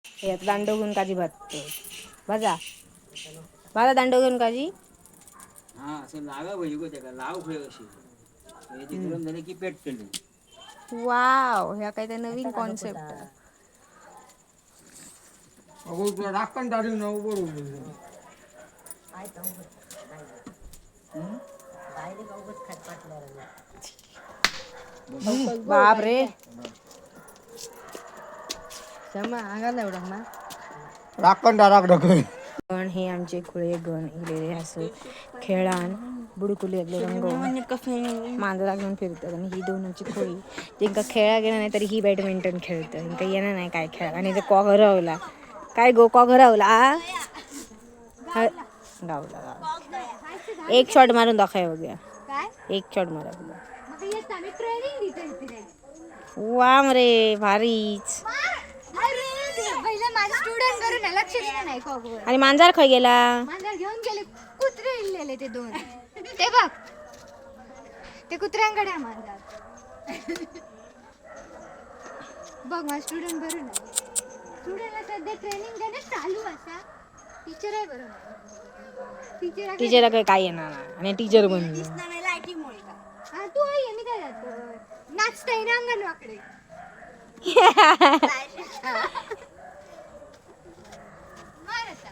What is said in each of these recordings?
हे आता दांडो घेऊन काजी भाजतो. भाजा भाजा दांडो घेऊन काजी. हा, असं लावा पाहिजे गो त्याका, लाव खय अशी. हे ते गरम झाले की पेटतले. वाव, ह्या काय तर नवीन कॉन्सेप्ट. अगो तुला राखण दाढी ना उभं राहून. बाप रे. राखण दाराक ढकल. गण हे आमचे खुळे गण इलेले असं खेळान बुडकुले रंगवून मांजरा घेऊन फिरतात. आणि ही दोन आमची खोळी जेंका खेळा गेला नाही तरी ही बॅडमिंटन खेळतं. हिंका येणार नाही काय खेळा. आणि कॉक हरवला. काय गो कॉक हरवला? गावला गावला. एक शॉट मारून दाखव बघूया. काय? एक शॉट मारा बघूया. मग येत आम्ही ट्रेनिंग देतो. वाम रे, भारीच. अरे पहिले माझे स्टुडंट करून लक्ष दिलं नाही कॉकवर. आणि मांजर खय गेला? मांजर घेऊन गेले कुत्रे इल्लेले ते दोन. ते बघ ते कुत्र्यांकडे आहे मांजर. बघ माझा स्टुडंट बरं नाही. स्टुडंटला सध्या ट्रेनिंग देणे चालू असा. टीचर आहे बरं. टीचर टीचर काय काय येणार नाही. आणि टीचर बनली. हा तू आई मी काय जातो नाचता ना अंगणवाकडे. मार आता.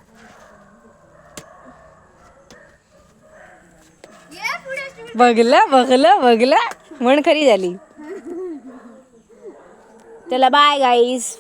ये पुढे student. बघलं बघलं बघलं म्हण खरी झाली. चला बाय गाईस.